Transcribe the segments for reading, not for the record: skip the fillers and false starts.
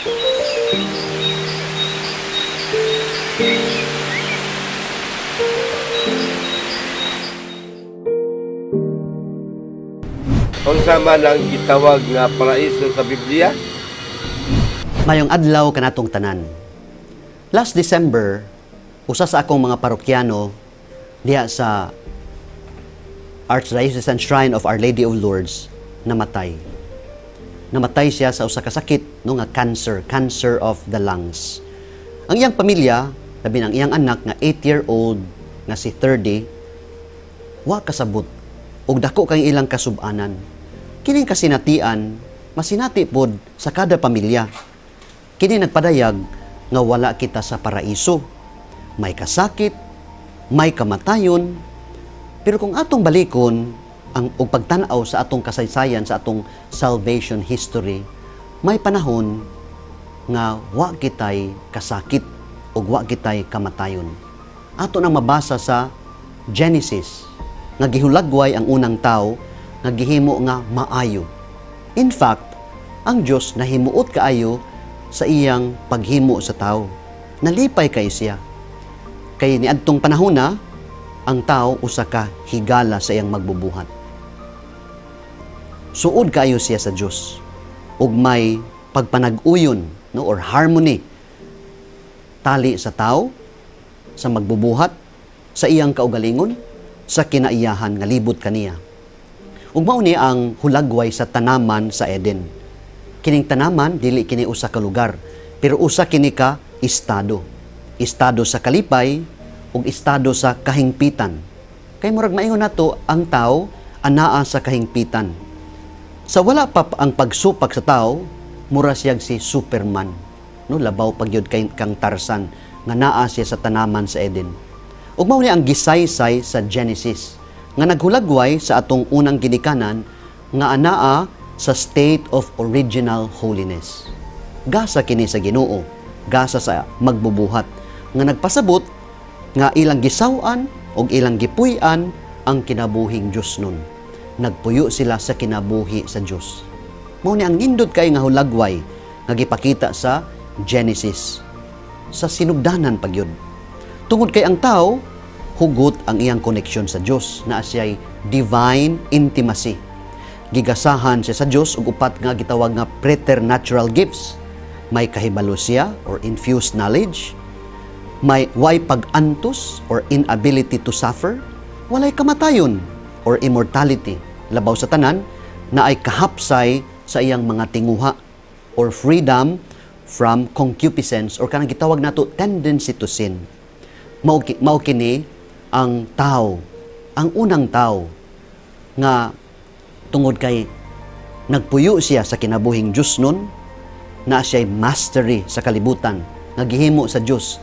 Unsa man ang gitawag nga paraiso sa Biblia? Mayong adlaw kanatong tanan. Last December, usa sa akong mga parokyano diha sa Archdiocesan Shrine of Our Lady of Lourdes namatay. Namatay siya sa usa ka sakit, no, nga cancer, cancer of the lungs. Ang iyang pamilya, labi ang iyang anak nga 8-year-old nga si 30, wa kasabot ug dako kay ilang kasubanan. Kining kasinatian masinati pod sa kada pamilya. Kini nagpadayag nga wala kita sa paraiso. May kasakit, may kamatayon, pero kung atong balikon ang og pagtan-aw sa atong kasaysayan, sa atong salvation history, may panahon nga wa kitay kasakit ug wa kitay kamatayon. Ato nang mabasa sa Genesis nga gihulagway ang unang tao nga gihimo nga maayo. In fact, ang Dios nahimuot kaayo sa iyang paghimo sa tao. Nalipay kay siya. Kay niadtong panahona, ang tao usa ka higala sa iyang magbubuhat. Suod kaayo siya sa Dios ug may pagpanag-uyon, no, or harmony tali sa tao, sa magbubuhat, sa iyang kaugalingon, sa kinaiyahan nga libot kaniya. Ug mao ni ang hulagway sa tanaman sa Eden. Kining tanaman dili kini usa ka lugar, pero usa kini ka estado. Estado sa kalipay ug estado sa kahingpitan. Kay murag maingon nato ang tao anaa sa kahingpitan. Sa wala pa ang pagsupak sa tao, mura siyag si Superman, no, labaw pagyud kay kang Tarzan nga naa siya sa tanaman sa Eden. Ug mao ni ang gisaysay sa Genesis nga naghulagway sa atong unang ginikanan nga anaa sa state of original holiness. Gasa kini sa Ginoo, gasa sa magbubuhat nga nagpasabot nga ilang gisaw-an og ilang gipuy-an ang kinabuhing Dios nun. Nagpuyo sila sa kinabuhi sa Dios. Mao ni ang nindot kay nga hulagway nga gipakita sa Genesis sa sinugdanan pagyud. Tungod kay ang tao hugot ang iyang koneksyon sa Dios, naa siya'y divine intimacy. Gigasahan siya sa Dios og upat nga gitawag nga preternatural gifts. May kahibalo siya or infused knowledge, may way pag-antos or inability to suffer, walay kamatayon or immortality. Labaw sa tanan, na ay kahapsay sa iyang mga tinguha or freedom from concupiscence or kanang gitawag nato tendency to sin. Mao kini ang tao, ang unang tao nga tungod kay nagpuyo siya sa kinabuhing Dios nun, na siya'y mastery sa kalibutan nga gihimo sa Dios.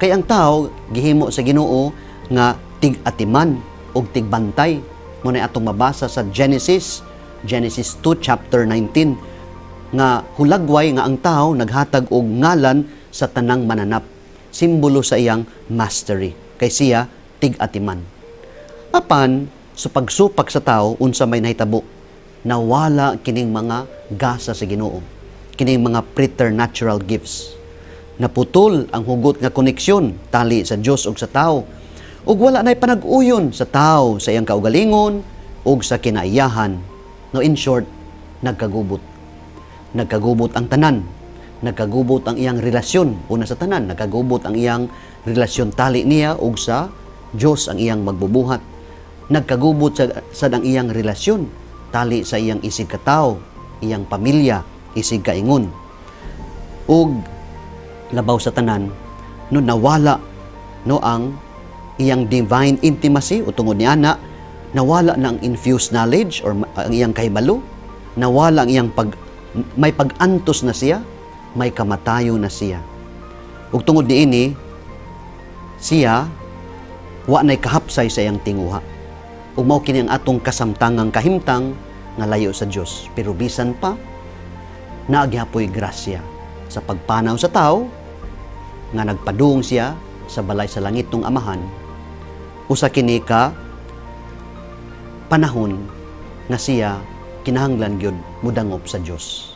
Kay ang tao gihimo sa Ginoo nga tig-atiman og tigbantay. Mo na atong mabasa sa Genesis 2 chapter 19 nga hulagway nga ang tao naghatag og ngalan sa tanang mananap, simbolo sa iyang mastery kay siya tig-atiman. Apan sa pagsupak sa tao, unsa may nahitabo, nawala kining mga gasa sa Ginoo, kining mga preternatural gifts. Naputol ang hugot nga koneksyon tali sa Dios ug sa tao, ug wala nay panag-uyon sa tao sa iyang kaugalingon ug sa kinaiyahan. No, in short, nagkagubot. Nagkagubot ang tanan. Nagkagubot ang iyang relasyon. Una sa tanan, nagkagubot ang iyang relasyon tali niya ug sa Dios ang iyang magbubuhat. Nagkagubot sa ang iyang relasyon tali sa iyang isig katao, iyang pamilya, isig kaingon. Ug labaw sa tanan, no, nawala no ang iyang divine intimacy o tungod ni ana, nawala na ang infused knowledge or ang iyang kahibalo, nawala ang iyang may pag-antos na siya, may kamatayo na siya. Ug tungod niini, siya wa nay kahapsay sa iyang tinguha. Ug mao kini ang atong kasamtangang kahimtang nga layo sa Dios. Pero bisan pa, naa gihapoy grasya sa pagpanaw sa tao nga nagpadung siya sa balay sa langit ng Amahan. Usa kini ka panahon nga siya kinahanglan gyud modangop sa Dios.